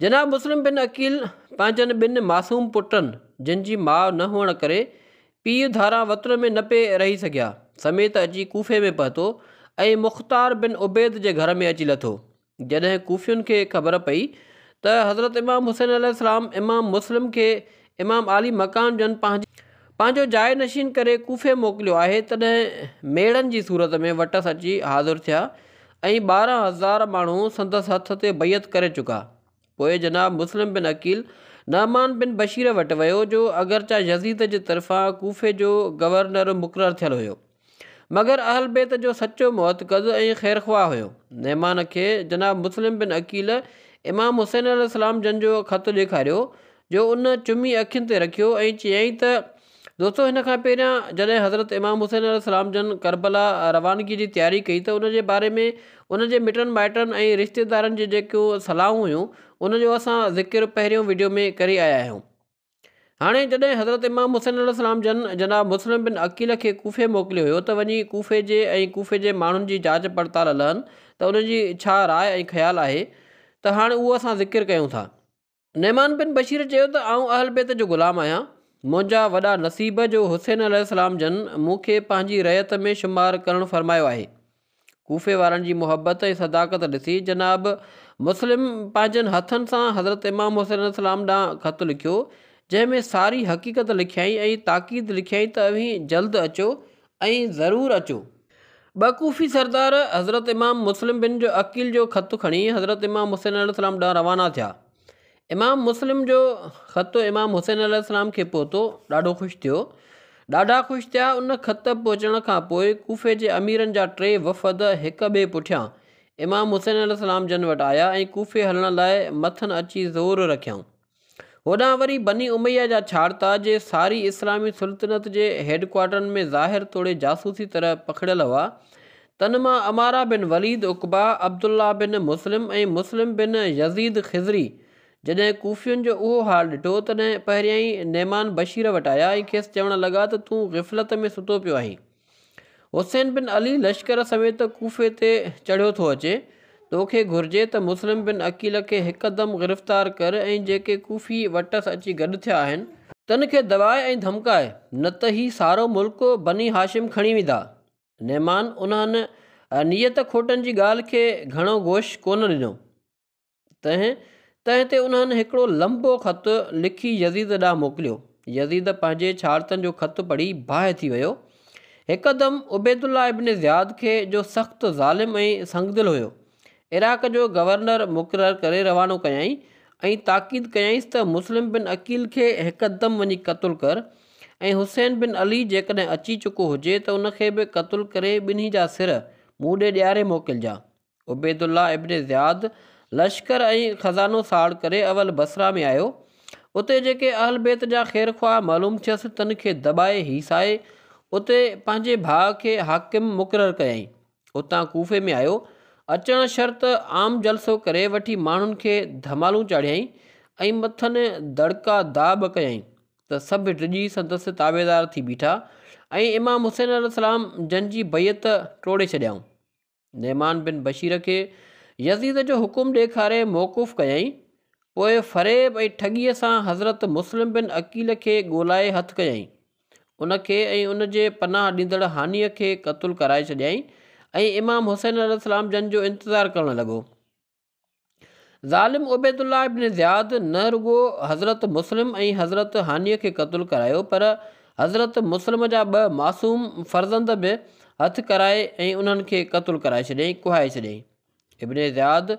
جناب مسلم بن عقيل پنهنجن ٻن معصوم پٽن، جن جي ماء نه هئڻ ڪري پيء ڌاران وطن ۾ نه پئي رهي سگهيا، سميت اچي ڪوفي ۾ پهتو ۽ مختار بن عبيد جي گهر ۾ اچي لٿو. جڏهن ڪوفين کي خبر پئي ته حضرت امام حسين عليه السلام امام مسلم کي امام عالي مقام جن پنهنجو جاء نشين ڪري ڪوفي موڪليو آهي، تڏهن ميڙن جي صورت ۾ وٽس اچي حاضر ٿيا ۽ 12,000 ماڻهو سندس هٿ تي بيعت ڪري چڪا. پوء جناب مسلم بن عقيل نعمان بن بشير وٽ ويو، جو اگرچه يزيد جي طرفان ڪوفي جو گورنر مقرر ٿيل هيو، مگر اهل بيت جو سچو معتقد ۽ خيرخواهه هيو. نعمان کي جناب مسلم بن عقيل امام حسين عليه السلام جن جو خط ڏيکاريو، جو ان چمي اکين تي رکيو ۽ چيائين ته دوستو هن کان پهريان جڏهن حضرت امام حسين عليه السلام جن ڪربلا روانگي جي تياري ڪئي ته ان جي باري ۾ ان جي مٽن مائٽن ۽ رشتيدارن جي جيڪيون صلاحون هيون ان جو اسان ذڪر پهريون وڊيو ۾ ڪري آيا آهيون. هاڻي جڏهن حضرت امام حسين عليه السلام جن جناب مسلم بن عقيل کي ڪوفي موڪليو هيو ته وڃي ڪوفي جي ۽ ڪوفي جي ماڻهن جي جاچ پڙتال لهن ته انهن جي ڇا راء ۽ خيال آهي ته هاڻي اهو اسان ذڪر ڪيون ٿا. نعمان بن بشير چيو ته آئون اهل بيت جو غلام آهيان، منهنجا وڏا نصيب جو حسين عليه السلام جن مون کي پنهنجي رعيت ۾ شمار ڪرڻ فرمايو آهي. ڪوفي وارن جي محبت ۽ صداقت ڏسي جناب مسلم پنهنجن هٿن سان حضرت امام حسين عليه السلام ڏانهن خط لکيو، جنهن ۾ ساري حقيقت لکيائين ۽ تاڪيد لکيائين ته اوهين جلد اچو ۽ ضرور اچو. ٻه ڪوفي سردار حضرت امام مسلم بن جو عقيل جو خط کڻي حضرت امام حسين عليه السلام ڏانهن روانا ٿيا. امام مسلم جو خط امام حسين عليه السلام کي پهتو، ڏاڍو خوش ٿيو. ڏاڍا خوش ٿيا. ان خط پهچڻ کان پوء ڪوفي جي اميرن جا ٽي وفد هڪ ٻئي پٺيان امام حسين عليه السلام جن وٽ آيا ۽ ڪوفي هلڻ لاء مٿن اچي زور رکيائون. هوڏانهن وري بني اميه جا ڇاڙتا، جي ساري اسلامي سلطنت جي هيڊ ڪوارٽرن ۾ ظاهر توڙي جاسوسي طرح پکڙيل هئا، تن مان عماره بن وليد عقبه، عبدالله بن مسلم ۽ مسلم بن يزيد خضري جڏهن ڪوفين جو اهو حال ڏٺو، تڏهن پهريائين نعمان بشير وٽ آيا ۽ کيس چوڻ لڳا ته تون غفلت ۾ ستو پيو آهين. حسين بن علي لشڪر سميت ڪوفي تي چڙهيو ٿو اچي، توکي گهرجي ته مسلم بن عقيل کي هڪدم گرفتار ڪر ۽ جيڪي ڪوفي وٽس اچي گڏ ٿيا آهن، تن کي دٻاء ۽ ڌمڪاء، نه ته هي سارو ملڪ بني هاشم کڻي ويندا. نعمان انهن نيت کوٽن جي ڳالهه کي گهڻو گوش ڪونه ڏنو. تنهن تنهن تي انهن هڪڙو لنبو خط لکي يزيد ڏانهن موڪليو. يزيد پنهنجي ڇاڙتن جو خط پڙهي باهه ٿي ويو. هڪدم عبيدالله ابن زياد کي، جو سخت ظالم ۽ سنگدل هيو، عراق جو گورنر مقرر ڪري روانو ڪيائين ۽ تاڪيد ڪيائينس ته مسلم بن عقيل کي هڪدم وڃي قتل ڪر ۽ حسين بن علي جيڪڏهن اچي چڪو هجي ته ان کي به قتل ڪري ٻنهي جا سر مون ڏي ڏياري موڪلجان. عبيدالله ابن زياد لشڪر ۽ خزانو ساڙ ڪري اول بصره ۾ آيو. اتي جيڪي اهل بيت جا خيرخواهه معلوم ٿيس تن کي دٻائي هيسائي اتي پنهنجي ڀاء کي حاڪم مقرر ڪيائين. اتان ڪوفي ۾ آيو. اچڻ شرط عام جلسو ڪري وٺي ماڻهن کي ڌمالون چاڙهيائين ۽ مٿن دڙڪا داٻ ڪيائين ته سڀ ڊڄي سندس تابعدار ٿي بيٺا ۽ امام حسين عليه السلام جن جي بيعت ٽوڙي ڇڏيائون. نعمان بن بشير کي يزيد جو حڪم ڏيکاري موقوف ڪيائين. پوء فريب ۽ ٺڳيء سان حضرت مسلم بن عقيل کي ڳولائي هٿ ڪيائين. ان کي ۽ ان جي پناهه ڏيندڙ هانيء کي قتل ڪرائي ڇڏيائين ۽ امام حسين عليه السلام جن جو انتظار ڪرڻ لڳو. ظالم عبيدالله ابن زياد نه رڳو حضرت مسلم ۽ حضرت هانيء کي قتل ڪرايو پر حضرت مسلم جا ٻه معصوم فرزند به هٿ ڪرائي ۽ انهن کي قتل ڪرائي ڇڏيائين، ڪهائي ڇڏيائين. ابن زياد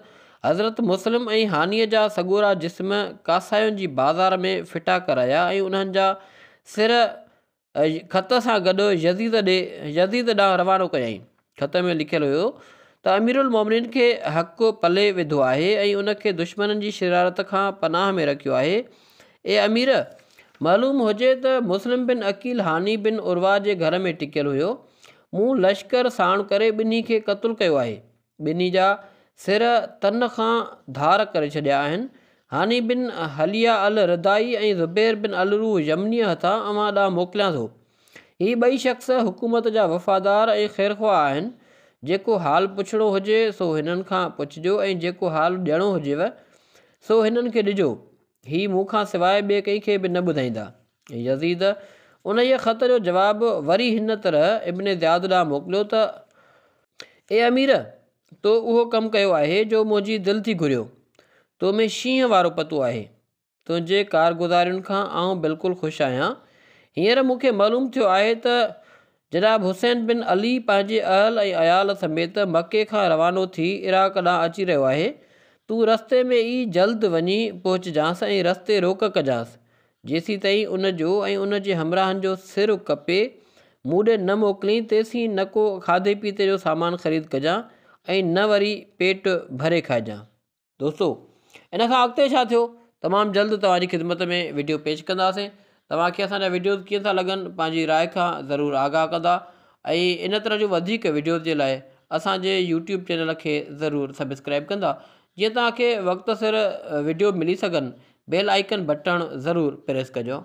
حضرت مسلم ۽ هانيء جا سڳورا جسم ڪاسائين جي بازار ۾ ڦٽا ڪرايا ۽ انهن جا سر خط سان گڏ يزيد ڏي يزيد ڏانهن روانو ڪيائين. خط ۾ لکيل هيو ته اميرالمومنين کي حق پلي وڌو آهي ۽ ان کي دشمنن جي شرارت کان پناهه ۾ رکيو آهي. اي امير! معلوم هجي ته مسلم بن عقيل هاني بن عروه جي گهر ۾ ٽڪيل هيو. مون لشڪر ساڻ ڪري ٻنهي کي قتل ڪيو آهي. ٻنهي جا سر تن کان ڌار ڪري ڇڏيا آهن. هاني بن حليه الردائي ۽ زبير بن الروح يمنيء هٿان اوهان ڏانهن موڪليان ٿو. هي ٻئي شخص حڪومت جا وفادار ۽ خيرخواهه آهن. جيڪو حال پڇڻو هجي سو هنن کان پڇجو ۽ جيڪو حال ڏيڻو هجيو سو هنن کي ڏجو. هي مون کان سواء ٻئي ڪنهن کي به نه ٻڌائيندا. يزيد انهيء خط جو جواب وري هن طرح ابن زياد ڏانهن موڪليو ته، اي امير! تو اهو ڪم ڪيو آهي جو منهنجي دل ٿي گهريو. تو ۾ شينهن وارو پتو آهي. تنهنجي ڪارگذارين کان آئون بلڪل خوش آهيان. هينئر مون کي معلوم ٿيو آهي ته جناب حسين بن علي پنهنجي اهل ۽ عيال سميت مڪي کان روانو ٿي عراق ڏانهن اچي رهيو آهي. تون رستي ۾ ئي جلد وڃي پهچجانس ۽ رستي روڪ ڪجانس، جيسيتائين ان جو ۽ ان جي همراهن جو سر ڪپي مون ڏي نه موڪلين تيسين نه ڪو کاڌي پيتي جو سامان خريد ڪجان ۽ نه وري پيٽ ڀري کائجان. دوستو ان کان اڳتي ڇا ٿيو تمام جلد توهان جي خدمت ۾ وڊيو پيش ڪنداسين توهان کي اسان جا وڊيوز ڪيئن ٿا لڳن پنهنجي راء کان ضرور آگاهه ڪندا ۽ ان طرح جون وڌيڪ وڊيوز جي لاء اسان جي يوٽيوب چينل کي ضرور سبسڪرائب ڪندا جيئن توهان کي وقت سر وڊيو ملي سگهن بيل آئيڪن بٽڻ ضرور پريس ڪجو.